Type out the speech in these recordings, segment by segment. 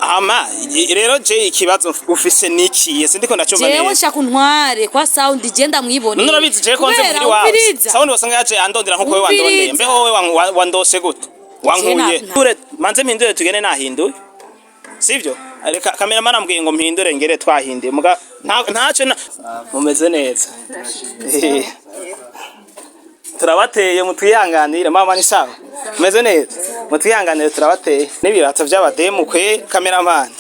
Hama rero je ikibazo ufise nikiye sindiko ndacumva Jewe neza. nshaka untware kwa Sound, je ndamwiboneye. None urabizi je ko nze Kubera muhiri wawe. umviriza. Sound wasanga yaje andondera nkuko wewe wandondeye. Umviriza. Mbeho wewe wandose gute? Wankuye. Ture manze mpindure tugende nahinduye. Sivyo? Reka cameraman ambwiye ngo mpindure ngere twahinduye. Muga ntaco mumeze neza. Turabateye, mutwihanganire. Mama, ni sawa? Mumeze neza? Mutwihanganire, turabateye n'ibirato by'abademu kwe cameraman.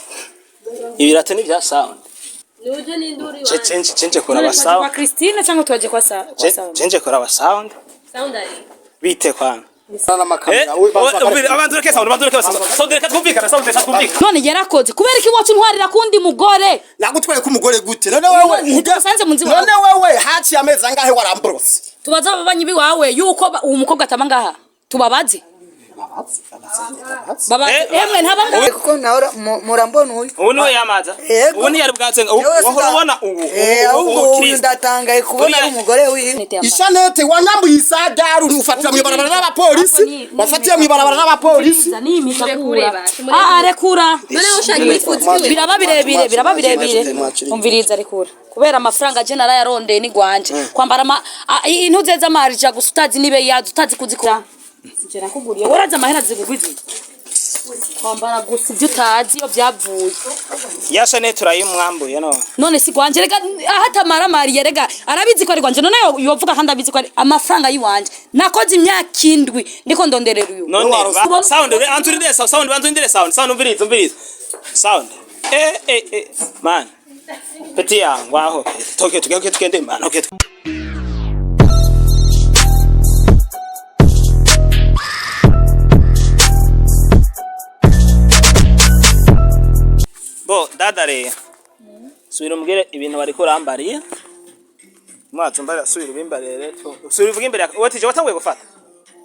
Ibirato ni bya Sound. Cenje kuraba None twaje kwa sound. Christine cyangwa twaje kwa Sound? Cenje kuraba sound. Bite kwana. N'amakamera. Abanza ureke sound, abanza ureke sound. Sound, reka twumvikane, sound, reka twumvikane. None yarakoze kubera iki wacu ntwarira kundi mugore? Nagutwaye ku mugore gute none wewe? Ntitugusanze mu nzu iwawe. None wewe haciye amezi angahe warambrose? Tubaze ababanyi biwawe yuko uwo mukobwa ataba ngaha, tubabaze. Babaze. Emwe, ntaba ngaha. Kuko nawe murambona uyu. Ubu niwe yamaza. Yego. Ubu ntiyari bwatse Jewe wahora ubona ubu. Ahubwo ubu uyu Kristo. ndatangaye kubona ari umugore wiwe. Ishanete wanyambuye isadaru ufatira mw'ibarabara n'abapolisi, wafatiye mw'ibarabara n'abapolisi. Ah, rekura, biraba birebire, biraba birebire. Umviriza, rekura, kubera amafaranga je narayarondeye ni gwanje. Kwambara intuze z'amarija gusa utazi nibe yazo, utazi kuzikora. Sije nakuguriye, waraza amahera zigugwiza kwambara gusa ibyo utazi iyo byavuye. Ya shanete turayimwambuye no. None si gwanje? Rega ahatamara mariye, rega arabizi ko ari gwanje. None yovuga kandi abizi ko ari amafaranga yiwanje. Nakoze imyaka 7 ndiko ndonderera uyu. None sound, anzurinde sound, banzurinde sound, sound, umviriza, umviriza. Sound. Man. Petit yangu aho. Toke tugende tugende man. Okay. Bo dada re. Subira umbwire ibintu bariko urambariye. Mwazo mbara subira ubimbariye rero. Subira uvuge imbere. Wewe tije watanguye gufata.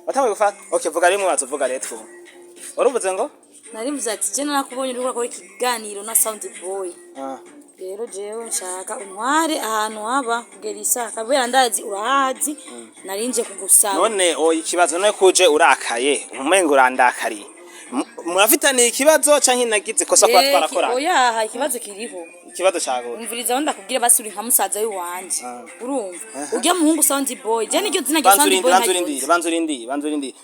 Watanguye gufata. Okay, vuga rimwe mwazo, vuga rero twumve. Waruvuze ngo? Narivuze ati je narakubonye uriko urakora ikiganiro na Sound Boy. Ah. Rero jewe nshaka untware ahantu haba kugera isaha, kubera ndazi urahazi, narinje kugusaba. None oya, ikibazo none kuje urakaye, umengo urandakariye. Murafitaniye ikibazo canke nagize ikosa kuba twarakoranye? Oya, ikibazo kiriho. Ikibazo cawe. Umviriza aho ndakubwira, basi uri nka musaza w'iwanje, urumva ujya muhungu Sound Boy, je niryo zina rya Banza Sound urindire, Boy banza ntaryo. urindire, banza urindire, banza urindire.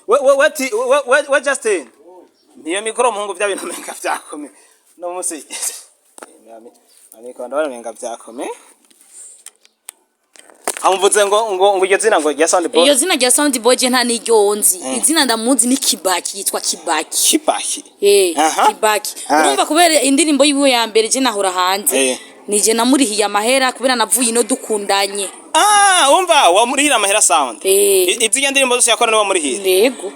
We Justin. Niyo mikoro umuhungu bya bintu menga vyakome. No musi. Amiko ndabona menga vyakome. Amvuze ngo iryo zina ngo rya Sound Boy. Iryo zina rya Sound Boy je nta n'iryo nzi. Izina ndamuzi ni Kibaki, yitwa Kibaki. Kibaki. Kibaki. Urumva kubera indirimbo yiwe ya mbere je nahora hanze, nije namurihiye amahera kubera navuye ino dukundanye. Ah, umva wamurihira amahera Sound. Eh. Iziya ndirimbo zose yakora niwe wamurihira. Yego.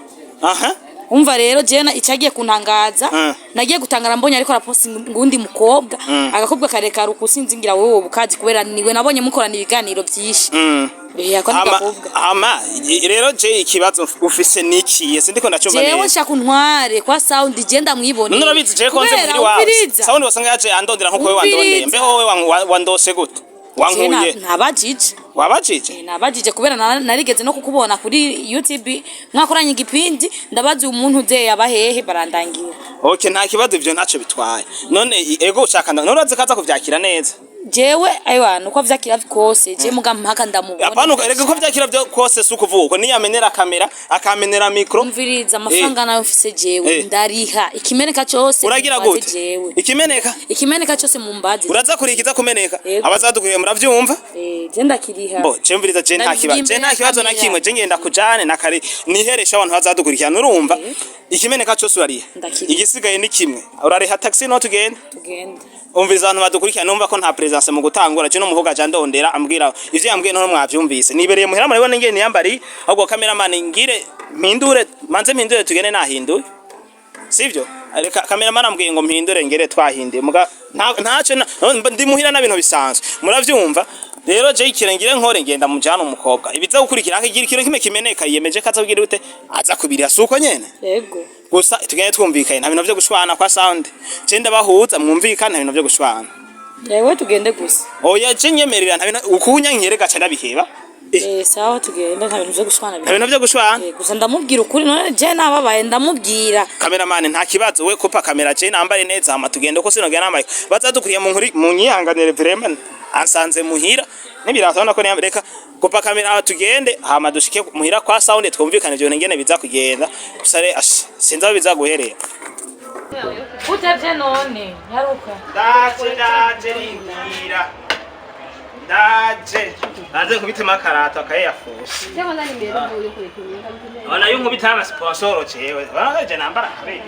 Umva rero jena icyagiye kuntangaza, nagiye gutangara mbonye ariko araposti ngundi mukobwa, agakobwa karekare ukusinzingira wowe bukazi, kubera niwe nabonye mukorana ibiganiro byinshi. Ako ni Ama, gakobwa. Ama rero je ikibazo ufise nikiye sindiko ndacumva Jewe neza. nshaka untware kwa Sound, je ndamwiboneye. None urabizi je ko nze Kubera muhiri wawe. umviriza. Sound wasanga yaje andondera nkuko wewe wandondeye. Umviriza. Mbeho wewe wandose gute? Je Wankuye. nabajije. Wabajije? Nabajije kubera narigeze no kukubona kuri YouTube mwakoranye igipindi, ndabaza umuntu uze yabahehe, barandangira. Okay, nta kibazo, ivyo ntacyo bitwaye. None ego ushaka none urazi kaza kuvyakira neza. Jewe aiwa nuko vyakira kose, je muga mpaka ndamubona. Apana, erega ko vyakira byo kose si ukuvuga uko niyamenera kamera akamenera micro. Umviriza, amafaranga nayo mfise jewe ndariha ikimeneka cose. Uragira Mumbaze. gute? Jewe Ikimeneka? ikimeneka cose mumbaze. Uraza kurikiza kumeneka? Yego. Abazadukuriye muravyumva? Je ndakiriha. Bo, je mviriza, je nta Ndabivuga kibazo, je imbere nta ya kibazo na kamera. kimwe, je ngenda kujane na kare niheresha abantu bazadukurikirana, urumva? Ikimeneka cyose urariha. Ndakiriha. Igisigaye ni kimwe. Urariha taxi no tugenda. Tugende. Umviriza abantu badukurikirana, numva ko nta presence mu gutangura, je no muvuga je ndondera ambwira ivyo yambwiye none mwavyumvise. Nibereye muhira murabona ingene niyambari, ahubwo cameraman ngire mpindure, manze mpindure tugende nahinduye. Sivyo? Reka cameraman ambwiye ngo mpindure ngere twahinduye. Muga ntaco ndi muhira na bintu bisanzwe. Muravyumva? Rero je ikire ngire nkore ngenda mujana umukobwa. Ibiza gukurikira akagira ikintu kimwe kimeneka yiyemeje kaza kugira ute? Aza kubiriha suko nyene. Yego. Gusa tugende twumvikanye, nta bintu vyo gushwana kwa Sound. Je ndabahuza mwumvikane, nta bintu vyo gushwana. Yewe tugende gusa. Oya, je nyemerera, nta bintu ukunya nkerega ca ndabiheba. Eh, sawa, tugenda, nta bintu vyo gushwana. Nta bintu vyo gushwana. Eh, gusa ndamubwira ukuri. None je nababaye, ndamubwira. Cameraman, nta kibazo, we kupa kamera, je nambare neza hama tugende, ko sinogenda nambaye bazadukuriye mu nkuri mu nyihanganire. Vraiment ansanze muhira n'ibirato, ubona ko niyambare. Reka kupa kamera hama tugende, hama dushike muhira kwa sound, twumvikane ivyo bintu ingene biza kugenda. Gusa sinzi aho biza guherera. Utevye none, nyaruka. Ndaje, ndaje, rindira, ndaje naze kubitema akarato akayeyafusha. Ona yo nkubita ama sponsor jewe bana, nambara kabiri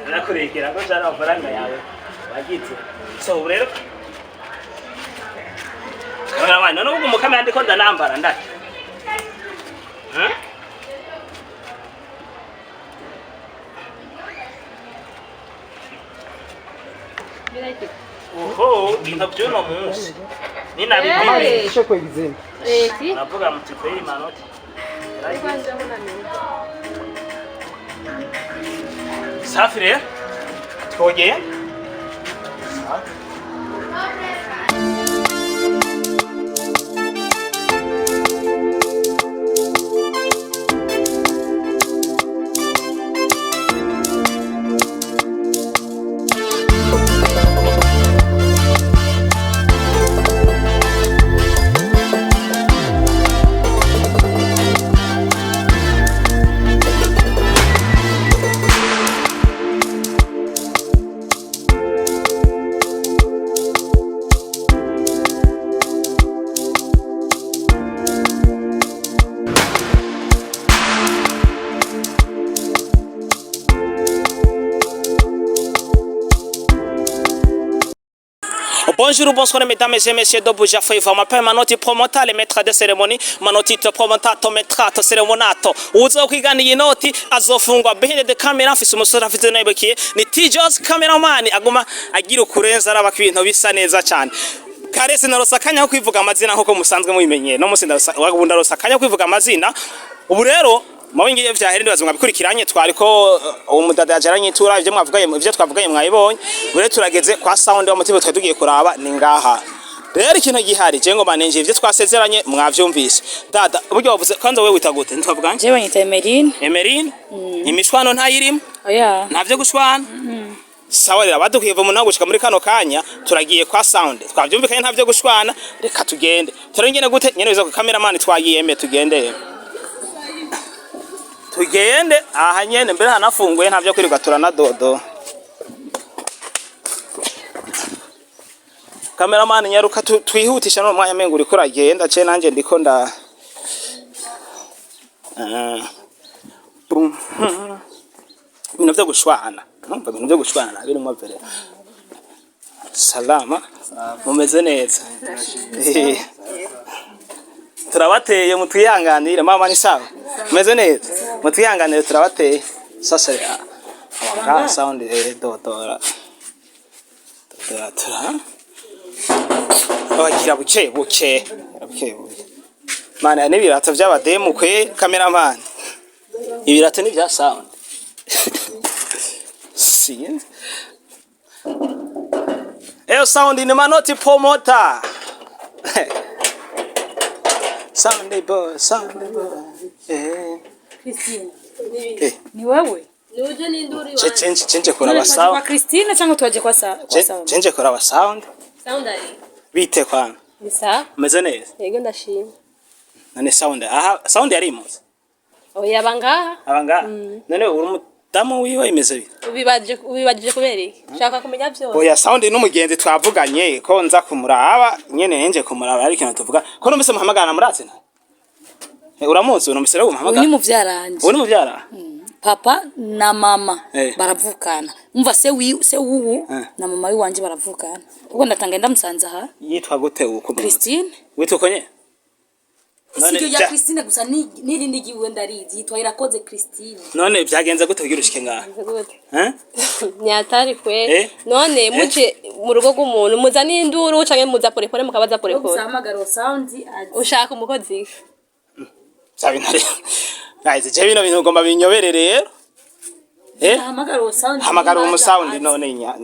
nakurekera ko jana amafaranga yawe wagize. So ubu rero cameraman, none ubu mukamera ndiko ndanambara ndati. Eh? Oho, ibintu by'uno munsi ninabikora navuga muti kweri manoti safi. Rero twogeye. Bonjour, bonsoir mesdames et messieurs de Buja Favor. M'appelle Manoti Promota, le maître de cérémonie. Manoti te promotato, metrato, ceremonato. Uzo kwigana iyi noti azofungwa. Behind the camera afise umusore afite nayibukiye. Ni T-Jos cameraman aguma agira ukurenza araba ko ibintu bisa neza cyane. Kare sinarosa akanya ko kwivuga amazina nkuko musanzwe mubimenyeye. No musi ndarosa, ubu ndarosa akanya ko kwivuga amazina. Ubu rero mawingi vyahere ndibaza mwabikurikiranye, twariko uwo mudada yajaranye itura ivyo mwavuganye, ivyo twavuganye mwabibonye. Ubu rero turageze kwa sound wa mutima twari tugiye kuraba ni ngaha. Rero ikintu gihari je ngo manenje ivyo twasezeranye mwavyumvise. Dada, uburyo wavuze kwanza, wewe wita gute? Ntitwavuganye? Jewe nyita Emerine. Emerine, imishwano ntayirimo? Oya. Ntavyo gushwana. Sawa rero, abadukwiye mu naho gushika muri kano kanya turagiye kwa sound, twavyumvikanye ntavyo gushwana. Reka tugende turengene gute nyene biza ku cameraman. Twagiye eme, tugende, tugende aha nyene mbere hanafunguye, ntavyo kwirirwa turanadodo. Cameraman, nyaruka twihutisha no mwanya mengo uriko uragenda, ce nanje ndiko nda. Ah. Bum. Ibintu vyo gushwana, numva ibintu vyo gushwana birimo vere. Salama, mumeze neza? Eh. Turabateye, mutwihanganire. Mama, ni sawa, mumeze neza? Mutwihanganire, turabateye. Sasa abanga sound dodora dodora tura abakira buke buke buke buke. Mana, n'ibirato by'abademu kwe. Cameraman, ibirato ni bya sound, sinzi. Eyo sound ni Manoti promoter. Sound boy, sound boy. Eh. Christine. Eh. Ni wewe? Nuje n'induru. Chenje chenje kuraba Twaje kwa sound. Christine cyangwa twaje kwa sound? Chenje kuraba sound. Sound ari. Bite kwana? Ni sawa. Umeze neza? Yego, ndashima. None sound aha, sound yarimutse? Oya, bangaha. Abanga. None uri umudamu wiwe, imeze bite? Ubibajije kubera iki? Shaka kumenya byose. Oya, sound n'umugenzi, twavuganye ko nza kumuraba nyene, nje kumuraba ariko ikintu tuvuga ko numvise muhamagara murazi na. Uramuzi? Numvise rero Uyu ni umuhamagara. muvyaranje. Uyu ni muvyara? Papa na mama Eh. baravukana. Umva, se wi se wuwu Eh. na mama wiwanje baravukana. Ubwo ndatanga ndamusanze aha. Yitwa gute uko muzi? Christine. Witwa uko nyene? None Siryo rya Christine gusa, n'irindi giwe ndarizi, yitwa Irakoze Christine. None byagenze gute kugira ushike ngaha? Gute? Eh? Nyatari kwe. Eh? None muje mu rugo rw'umuntu muza n'induru canke muza polepole, mukabaza polepole? Gusa sound azi. Ushaka umukozi? Bya bintu rero. Guys, je bino bintu ugomba binyobere rero. Eh? Hamagara uwo sound. Hamagara uwo sound none nya.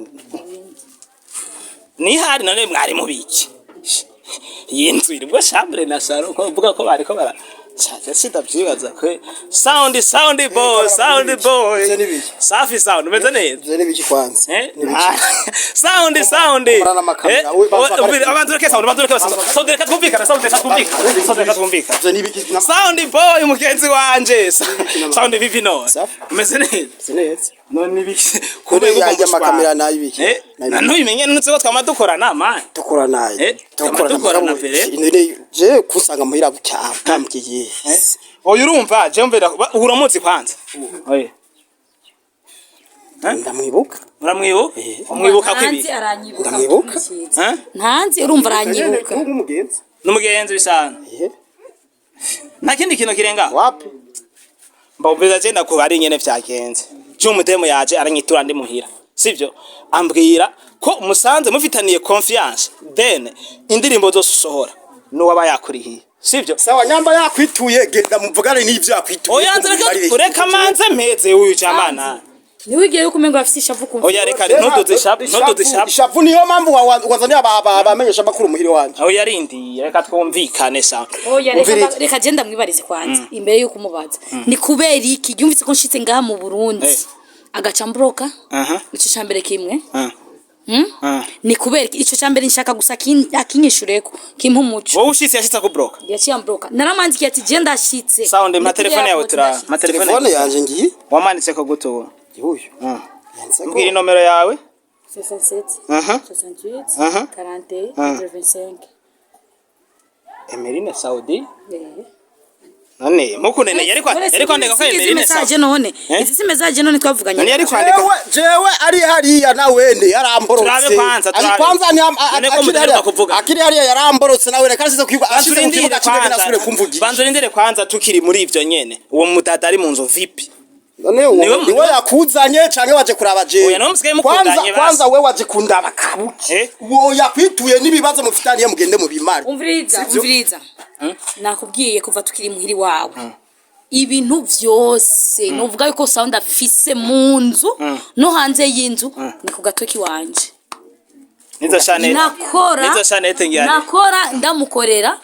Nihari none mwari mubiki. Iyi nzu iribwo chambre na salon, ko uvuga ko bariko bara Chaje sindavyibaza kwe. Sound, sound boy, sound boy. Ivyo ni biki? Safi sound, umeze neza. Ivyo ni biki kwanza? Eh? Ni biki? Sound, sound. Kumara n'amakamera. Eh? We, banza Abanza ureke sound, banza ureke sound. Sound, reka twumvikane, sound, reka twumvikane. Sound, reka twumvikane. Ivyo ni biki? Sound boy, mugenzi wanje. Sound vipi no? Safi. Umeze neza. Ivyo neza. None ibiki? Kube yajya amakamera nayo ibiki? Eh? Nayo ibiki? Ntubimenye nutse ko twama dukorana man. Dukora nayo. Eh, dukorana mbere. None je kusanga muhira gutya utambwiye. Oya, urumva je mvera uramuzi kwanza. Oya. Ndamwibuka. Uramwibuka? Umwibuka ko ibi? Ntanzi, aranyibuka. Ndamwibuka. Eh? Ntanzi, urumva aranyibuka. Nk'umugenzi. N'umugenzi bisanzwe. Eh. Nta kindi kintu kirenga. Wapi? Mbumviza je ndakuba ari nyene vyagenze. Je umudemu yaje aranyitura ndi muhira. Sivyo? Ambwira ko musanze mufitaniye confiance. Then indirimbo zose usohora nuwaba yakurihiye. Sivyo? Sawa, nyamba yakwituye, genda muvugane n'ivyo yakwituye. Oya, nze reka ureka manze mpeze uyu jamana. Ntiwigire yuko umengo afise ishavu ku Oya, reka ntuduze ishavu, ntuduze ishavu. Ishavu niyo mpamvu wazaniye abamenyesha makuru muhiri wanje. Oya, rindiye, reka twumvikane sawa. Oya, reka Umviriza. Reka je ndamwibarize kwanza imbere yuko umubaza. Ni kubera iki yumvise ko nshitse ngaha mu Burundi Eh. agaca mbroka? Aha. Ico ca mbere kimwe. Ah. Hmm? Ah. Ni kubera iki? Ico ca mbere nshaka gusa akinyishureko kimpa umuco. Wowe ushitse yashitse kubroka. Yaciye ambroka, naramandikiye ati je ndashitse. Sound, Ni mpa kuri telefone yawe airport tura. ndashitse. Mpa telefone. Telefone yanje ngiyi. Wamanitse ko gute ubu? Uyu. Yanse ko. Mbwira inomero yawe. 67 Aha. 68 Aha. 41 85. Emeline Saudi. Eh. None mukunene yari kwa yari kwandika ko Izi Emeline message Saudi. none, Eh? izi si message none twavuganye. None yari kwandika. Jewe ari hariya nawene yaramborotse. Turabe kwanza, Ari turabe. kwanza ni None ko akiri mudaheruka hariya kuvuga. Akiri hariya yaramborotse nawene kandi size kwibuka ashize mu Turindire kibuga cy'indege kwanza. nasubire kumvugisha. Banza urindire kwanza, tukiri muri ivyo nyene. Uwo mudada ari mu nzu vipi? None uwo niwe yakuzanye canke waje kuraba jewe? Oya, niwe musigaye mukundanye Kwanza basi. kwanza we waje kundaba kabuki. Eh? Uwo yakwituye n'ibibazo mufitaniye mugende mubimare. Umviriza, umviriza, nakubwiye kuva tukiri muhiri wawe ibintu vyose nuvuga yuko sound afise mu nzu no hanze y'inzu ni ku gatoki wanje. Nizo Chanel. Nakora Nizo Chanel ngiyane. nakora ndamukorera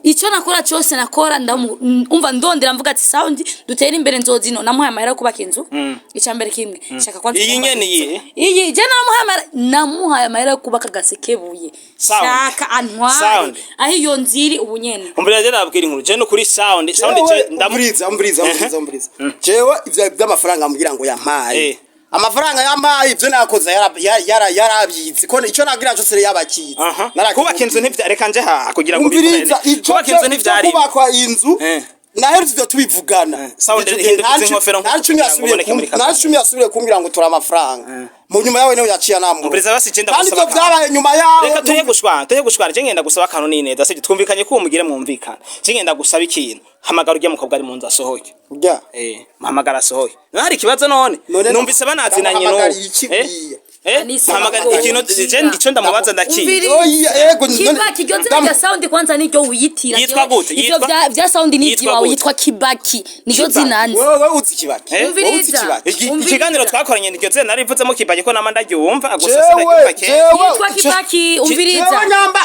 icyo nakora cyose, nakora ndamu umva ndondera mvuga ati sound dutere imbere nzozino. Namuhaye amahera yo kubaka inzu, icya mbere kimwe shaka kwanza Iyi kumva nyene inzu. iyi? Iyi je namuhaye amahera, namuhaye amahera yo kubaka gasekebuye. Sound. Shaka antware Sound. aho iyo nziri ubu nyene. Umviriza, je nababwira inkuru. Je no kuri sound, sound je Jewe, ndamu umviriza, umviriza, umviriza, umviriza. Jewe ivyo by'amafaranga ambwira ngo yampaye, amafaranga yampaye, ivyo nakoze yarabyizi ko ico nagira cyose yabakizi. Aha. Kubaka inzu ntivya, reka nje ha kugira ngo Umviriza, bikore. ico Kubaka inzu ntivyari. kubakwa inzu naherutse ivyo tubivugana. Sound, Ico gihe hindukiza inkofero nta cumi kugira ngo yasubiye uboneke muri kamera. nta cumi yasubiye kumbwira ngo tura amafaranga mu nyuma yawe niho yaciye anambura. Umviriza basi, je Kandi ndagusaba ivyo vyabaye nyuma yaho. Reka tuye gushwana, tuye gushwana. Je ngenda gusaba akantu ni neza, sibyo? Twumvikanye ko umugire mwumvikana. Je ngenda gusaba ikintu. Hamagara ujya mukobwa ari mu nzu asohoke. Urya. Eh, muhamagara asohoke. None hari ikibazo none? None Numvise banazinanye ndamuhamagara n'ubu. iki Eh? bwiya? Eh? Anise, Muhamagara ngo ikintu je ico ndamubaza ndakizi. Umviriza. Oya, ego, Kibaki, iryo zina rya sound kwanza niryo wiyitira. Yitwa gute? Ivyo Yitwa- vya sound ni Yitwa iwawe. gute? Yitwa Kibaki, niryo Kibaki. zina nzi. Wewe uzi Kibaki? Eh? Wowe uzi Umviriza. Kibaki? Umviriza. Ikiganiro twakoranye niryo zina narivuzemo Kibaki, ko nama ndaryumva gusa Jewe sindaryumva kenshi. jewe Yitwa Kibaki, umviriza. Jewe nyamba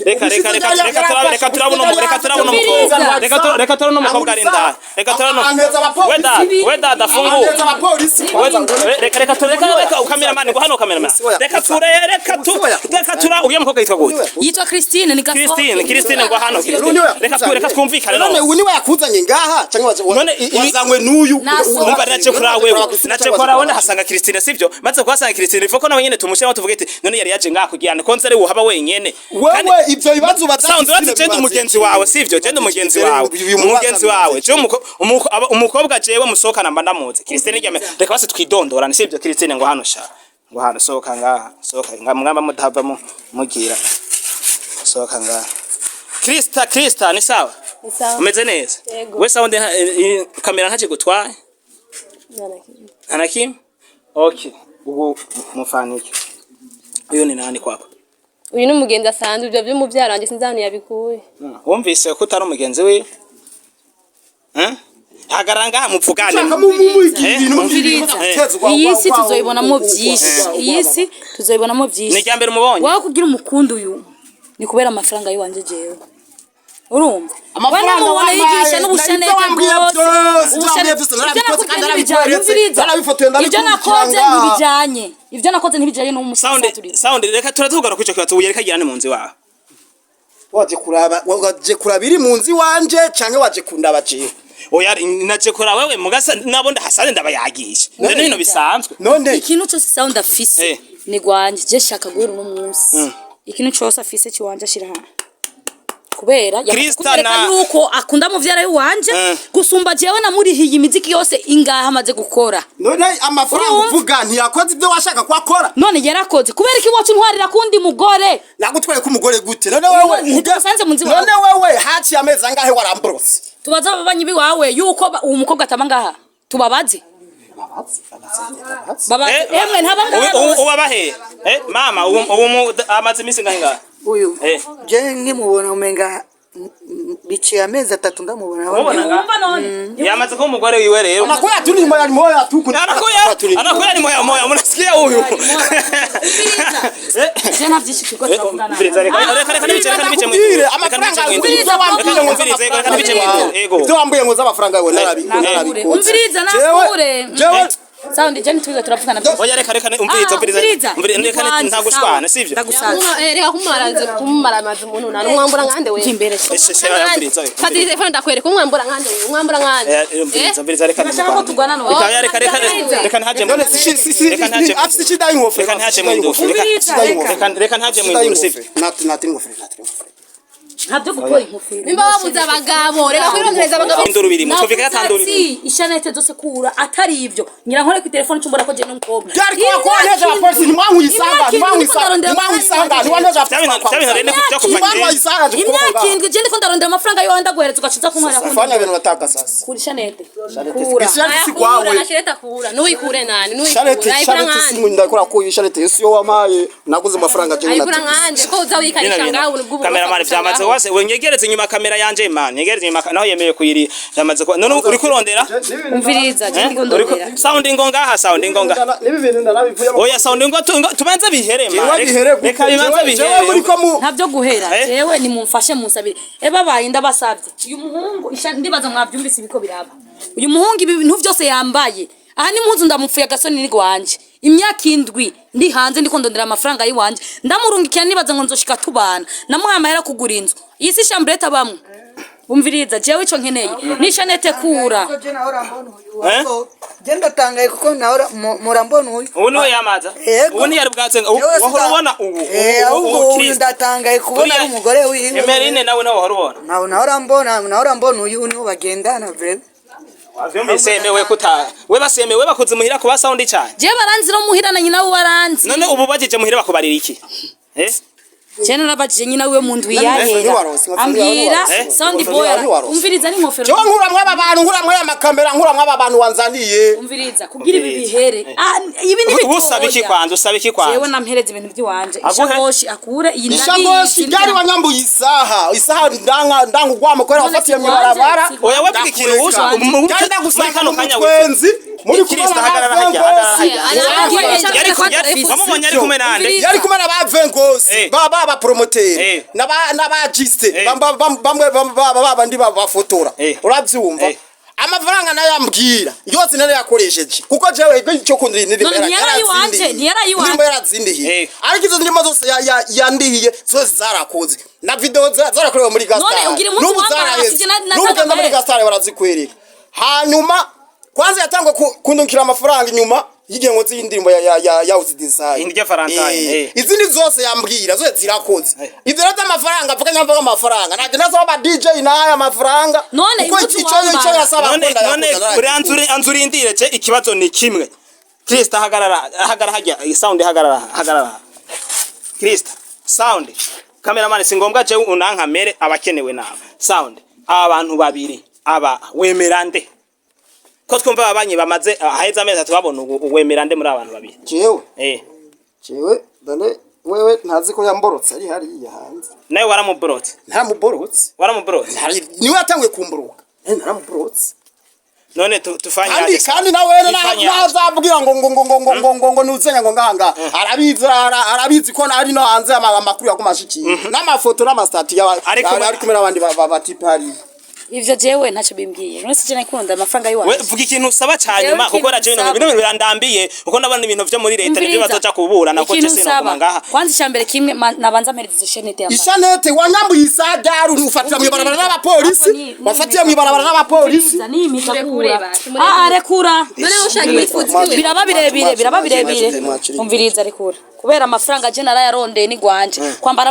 Reka reka reka reka turabe, reka turabe uno, reka turabe uno mukobwa, reka turabe uno mukobwa ari indani, reka turabe uno. Weda, weda, dafungu. Aneza abapolisi. Reka reka reka reka, cameraman ngo hano, cameraman, reka ture, reka tu, reka tura uyo mukobwa yitwa gute? Yitwa Christine, ni gasohoke. Christine, Christine, ngo hano Christine, reka twumvikane. None None uyu niwe yakuzanye ngaha canke None wazanywe n'uyu? Nasohoka. Umva, naje kuri wewe, naje kuri wewe ndahasanga Christine, sivyo? Maze kuhasanga Christine, ifoko nawe nyene tumushyiraho tuvuge ati none yari yaje ngaha kugira ngo konse ari uhaba wenyene. Wewe ivyo bibazo ubaza Sound, urazi je ndi umugenzi wawe, sivyo? Je ndi umugenzi wawe, umugenzi wawe je umukobwa jewe musohokana mba ndamuzi. Christine ryame, reka basi twidondorane, sivyo? Christine, ngo hano sha, ngo hano, sohoka ngaha, sohoka ngaha, mwamba mudahava mugira, sohoka ngaha. Krista, Krista, ni sawa? Ni sawa. Umeze neza? Yego. We sound, kamera ntaje gutwaye? Nta na kimwe. Okay, ubu mufanike uyu ni nani kwako? Uyu ni umugenzi asanzwe, ibyo by'umubyara wanjye sinzi ahantu yabikuye. Wumvise ko utari umugenzi wiwe? Eh? Hagarara ngaha mupfugane. Iyi si tuzoyibonamo byinshi, iyi si tuzoyibonamo Ni byinshi. irya mbere umubonye? Wowe kugira umukundu uyu Ni kubera amafaranga yiwanje jewe. Urumva? Amafaranga Wewe wampaye, yigisha n'ubushanete ibyo wambwiye bwose. byose, ibyo Ubushanete- wambwiye byose Ibyo narabikoze nakubwiye kandi ntibijanye, narabikweretse, umviriza. narabifotoye, Ibyo ndabikurikirana nakoze ngaha. ntibijanye. Ibyo nakoze ntibijanye n'uwo Sound musaza. sound, reka turatugaruka kuri ico kibazo. Ubu yereka agira mu nzu iwawe. Waje kuraba iri mu nzu iwanje canke waje kundaba jewe? Oya, naje kora wewe mugasa nabo ndahasane ndabayagisha. None ibintu bisanzwe. None Ikintu cyose sound afise ni gwanje. Je shaka guhera uno munsi, ikintu cyose afise kiwanje ashira hano, kubera yamaze Krista kunyereka yuko akunda muvyara wanje gusumba jewe. Namurihiye imiziki yose ingaha amaze gukora. None amafaranga Urumva? uvuga ntiyakoze ibyo washaka ko akora? None yarakoze kubera iki wacu ntwarira kundi mugore? Nagutwaye ko umugore gute? None wewe Ntitugusanze mu nzu iwawe. None wewe haciye amezi angahe waramborotse? Tubaze ababanyi biwawe yuko uwo mukobwa ataba ngaha, tubabaze. Babaze. Emwe, ntaba ngaha. Ubu abahe, mama, ubu amaze iminsi ngahe ngaha? Uyu Eh. je nkimubona umenga biciye amezi 3 ndamubona. Umubona nga? Wumva none? Yamaze kuba umugore wiwe rero. Anakuya tu ni moya moya tu kuna Anakuya ni moya moya, mnasikia huyu? Je nta byinshi turiko turavugana. Umviriza, reka reka reka nibice, reka nibice mwindu. Ndakubwire Reka amafaranga nibice mwindu. ibyo wambwiye ngo Umviriza, reka nibice mwindu. Ego. Ibyo wambwiye ngo z'amafaranga yawe Nakure. narabikoze. Umviriza, nakure. Jewe Sound, je ntitwiga turavugana. Oya, reka reka, umviriza. Ah, Umviriza. umviriza. Umviriza, reka Ni nta gushwana, sivyo? Ndagusanze. Reka kumumara amazi umuntu nani umwambura nkande we. Imbere. Ese se umviriza. Fata iyi telefone ndakwereka umwambura nkande we, umwambura nkande. Umviriza, umviriza, reka. Urashaka ko tugwana none? Reka reka reka reka ntaje None si si si Reka ntaje afise shida y'ingofero. Reka ntaje mu ndu. Reka Umviriza, reka reka ntaje mu ndu, sivyo? Nati nati ingofero, nati ingofero. Ntabyo gutora inkofero. Nimba wabuze abagabo, reka kwirondereza abagabo. Induru birimo tuvika gatandura. Ati ishanete zose kura, atari ibyo ngira nkore ku telefone cyumbora ko je n'umukobwa. Byari kuba ko wanteje abapolisi, ntimwankuye isanga, ntimwankuye isanga, ntimwankuye isanga, ntiwanteje. Bya bintu rero byo kuva Ntimwankuye isanga. Imyaka 7 je ndiko ndarondera amafaranga yo ndaguhereza ugacuza kuntwara. Fanya ibintu nataka sasa. Kura ishanete, kura. Ishanete si kwawe. Na shireta kura, nuyikure nani? Sharete Nuyikure ayikura sharete nkande. simu ndakora ko isharete yose yo wamaye naguze amafaranga je. Ayikura nkande ko uza wikarisha ngaho ubwo. Cameraman, vyamaze wase we nyegereze inyuma kamera yanje, man, nyegereze inyuma naho yemeye kuyiri vyamaze ko none uri kurondera. Umviriza, je ndiko ndondera. Sound ngo ngaha, sound ngo ngaha. Nibi bintu ndanabivuye. Oya, sound ngo tubanze bihere, man. Jewe bihere. Reka bibanze bihere. Jewe muri ko mu Ntabyo guhera. Eh? Jewe nimumfashe munsabire eba baye ndabasabye. Uyu muhungu ndibaza mwabyumvise ibiko biraba. Uyu muhungu ibi bintu byose yambaye aha ni mpuzu ndamupfuye agasoni ni rwanje. Imyaka 7 ndi hanze ndiko ndondera amafaranga yiwanje, ndamurungikira nibaza ngo nzoshika tubana, namuhaye amahera kugura inzu. Iyi si chambrette bamwe. Umviriza, jewe ico nkeneye ni shanete kura. Kuko je nahora mbona uyu, ahubwo je ndatangaye kuko nahora murambona uyu. Ubu niwe yamaza. Yego. Ubu ntiyari bwatse Jewe wahora ubona ubu. Ahubwo uyu ndatangaye kubona ari umugore wiwe. Emerine nawe nawe wahora ubona. Ntawe nahora mbona uyu niwe bagendana vraiment. Wavyumvise yemewe kuta we basemewe bakuze muhira kuba sound cyane. Jewe baranzi no muhira na nyina we baranzi. None ubu bajeje muhira bakubarira iki? Je narabajije nyina wiwe mu ndwi None yahera, ntiwaronse, inkofero ambwira ntiwaronse. sound Inkofero boy ntiwaronse. umviriza n'inkofero. Jewe nkuramwe aba bantu, nkuramwe aya makamera, nkuramwe aba bantu wanzaniye. Umviriza, kugira ibi bihere. Ah, ibi ni Ubu usaba iki kwanza, usaba iki Jewe kwanza? nampereza ibintu by'iwanje. Aguhe? Ishakoshi akure iyi. Ishakoshi ryari? Wanyambuye isaha, isaha ndanga ndanga ugwamo kubera None wafatiye si mw'ibarabara. wanje, si Oya, we vuga ikintu usa Ryari muri ndagusanga kano mu kanya. mutwenzi muri Kristo, kumwe hagarara na hajya, hagarara Vengosi. hajya. Yari wamubonye ari kumwe nande? Yari kumwe na ba Vengosi, ba ba promoteri n'aba giste bamwe ba bandi bafotora. Urabyumva? Amafaranga nayo ambwira yose nari yakoresheje kuko jewe icyo kundi None ntiyari ayiwanje, ntiyari ayiwanje. indirimbo yaratsindihiye, ariko izo ndirimbo zose yandihiye zose zarakoze na video zarakorewe muri Gastar. None ugira umunsi N'ubu wambara, zaraheze. sije N'ubu ugenda muri Gastar barazikwereka. Hanyuma kwanza yatangwa kundungikira amafaranga inyuma y'igihe ngo y'indirimbo ya Uzi Design. Indya Valentine, Izindi zose yambwira zose zirakoze. Ivyo rero by'amafaranga avuga nyamvuga amafaranga ntabwo nasaba aba DJ n'aya mafaranga None kuko imbuto icyo icyo wambara. yasaba None ko none ndayakoze. uri anzurindire je, ikibazo ni kimwe. Kristo, hagarara, hagarara hajya, sound, hagarara, hagarara. Kristo, sound, cameraman, si ngombwa je unankamere abakenewe nawe. Sound, aba bantu babiri aba wemera nde? Ko twumva ababanyi bamaze aheza amezi 3 babona, ubu wemera nde muri abantu babiri? Jewe jewe dane wewe ntazi ko yamborotse ari hariya hanze. Nawe waramuborotse? Ntamuborotse. Waramuborotse? Niwe yatanguye kumburuka, naramuborotse. None tufanye Kandi aje? kandi nawe Tufanye aje? ntazabwira ngo nuzenya ngo nganga arabizi, arabizi ko ari no hanze amakuru yagumashikiye n'amafoto n'amastati Ari ari kumwe n'abandi batipe hariya. Ivyo jewe ntacyo bimbwiye. None si je nakunda amafaranga We yiwanje? vuga ikintu usaba cyanyuma, Jewe kuko ikintu raje bino nsaba. bino bintu birandambiye, kuko ndabona ibintu vyo muri leta nivyo Umviriza. bazoca kuburana ko Ikintu je nsaba, sinoguma ngaha. Kwanza icambere kimwe, nabanza mpereza izo chaînette yambaye. Ishanete wanyambuye isaryari ufatira mw'ibarabara n'abapolisi, wafatiye mw'ibarabara n'abapolisi. Umviriza, ni impeta. Murekure Kura. basha, murekure. Ah, rekura. None ushaka wifuza iwe? Biraba birebire, biraba birebire. Umviriza, rekura, kubera amafaranga je narayarondeye ni gwanje. Kwambara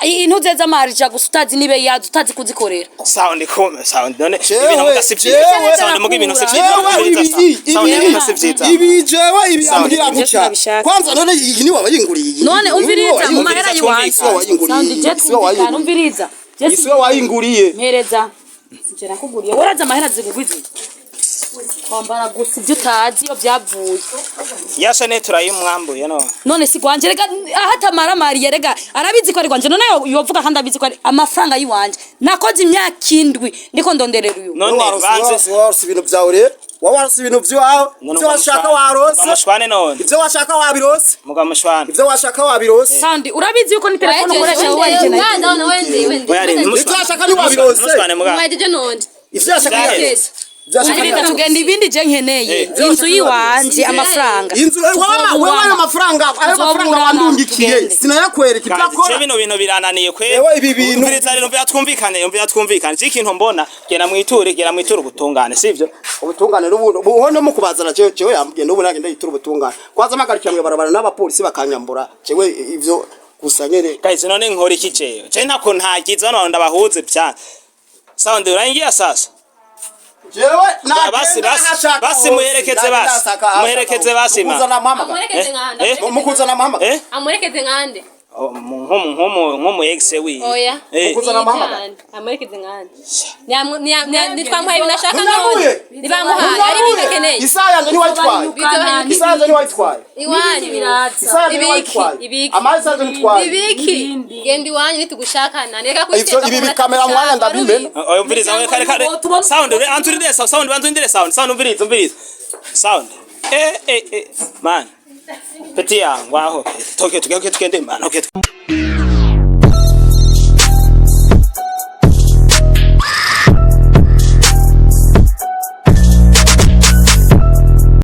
intuze z'amarija gusa utazi nibe yazo, utazi kuzikorera. Sound ko sound none Jewe, ibintu muga si vyiza. jewe, Sound muga ibintu si vyiza. Jewe Umviriza, ibi sound ibi ibintu si vyiza. Ibi jewe ibi ambwira Ibyo gutya. sinabishaka. Kwanza none iyi ni wabayinguriye iyi? None Iyi ni umviriza, mu wayinguriye. mahera yiwanje. Siwe wayinguriye. Sound je Siwe wayinguriye. twumvikana, umviriza. Je Iyi siwe wayinguriye. Mpereza, sije nakuguriye. Waraza amahera zigugwiza kwambara gusa ibyo utazi iyo byavuye. Ya chaînette turayimwambuye no. None si gwanje rega, aho atamaramariye rega arabizi ko ari gwanje. None yovuga kandi abizi ko ari amafaranga yiwanje. Nakoze imyaka 7 ndiko ndonderera uyu. None banze Warose ibintu byawe rero, wowe warose ibintu byawe. None Ibyo washaka warose. Mugamushwane none. Ibyo washaka wabirose. Mugamushwane. Ibyo washaka wabirose. Kandi urabizi yuko ni telefone ukoresha wowe warije nayo. None wende wende. Oya, Ibyo washaka ntiwabirose. Mushwane muga. Mwajeje none. Ibyo washaka Vyaheze. ntiwabirose. Ibyo washaka Umviriza, ntiwabirose. tugenda ibindi je nkeneye. Inzu yiwanje, amafaranga. Inzu, wewe ayo mafaranga Tuzoburana, wandungikiye tugende. sinayakwereka ibyo Kandi je akora. bino bintu birananiye kwe. Ewe, ibi bintu- Umviriza rero, umvira twumvikane, umvira twumvikane. Je ikintu mbona, gera mwiture ubutungane, sivyo? Ubutungane n'ubu ubu no mu kubazana jewe yambwiye n'ubu nange ndayitura ubutungane. Kwanza mpagarikira mw'ibarabara n'abapolisi bakanyambura jewe ivyo gusa nyene. Guys, none nkora iki jewe? Je ntako ntagize hano ndabahuze bya. Sound urangiye sasa. Jewe Basi basi basi, muherekeze basi. Muherekeze basi ma. Mukuzana muhamagara. Amuherekeze nkande. Eh? Mukuzana muhamagara. Eh? Amuherekeze nkande. Oh, nkumu ex wi. Oya. Eh. Mukuzana muhamagara. Amuherekeze nkande. Nitwamuhaye ibintu ashaka Munyamuye. none. Ntibamuhaye ari ibintu akeneye. Isaha yanjye ntiwayitwaye. Isaha yanjye ntiwayitwaye. Iwanyu. Isaha yanjye Ibiki, ntiwayitwaye. ibiki. Amasaha yanjye ntitwaye. Ibiki. Genda iwanyu nitugushakana. Reka Ivyo ibi bikamera mwanya ndabimena. Oya, umviriza we, kare kare. Sound, anturinde sound, banturinde sound. Sound, umviriza, umviriza. Sound. Eh eh eh man. Petit yangu aho. Toke tugende man. Okay.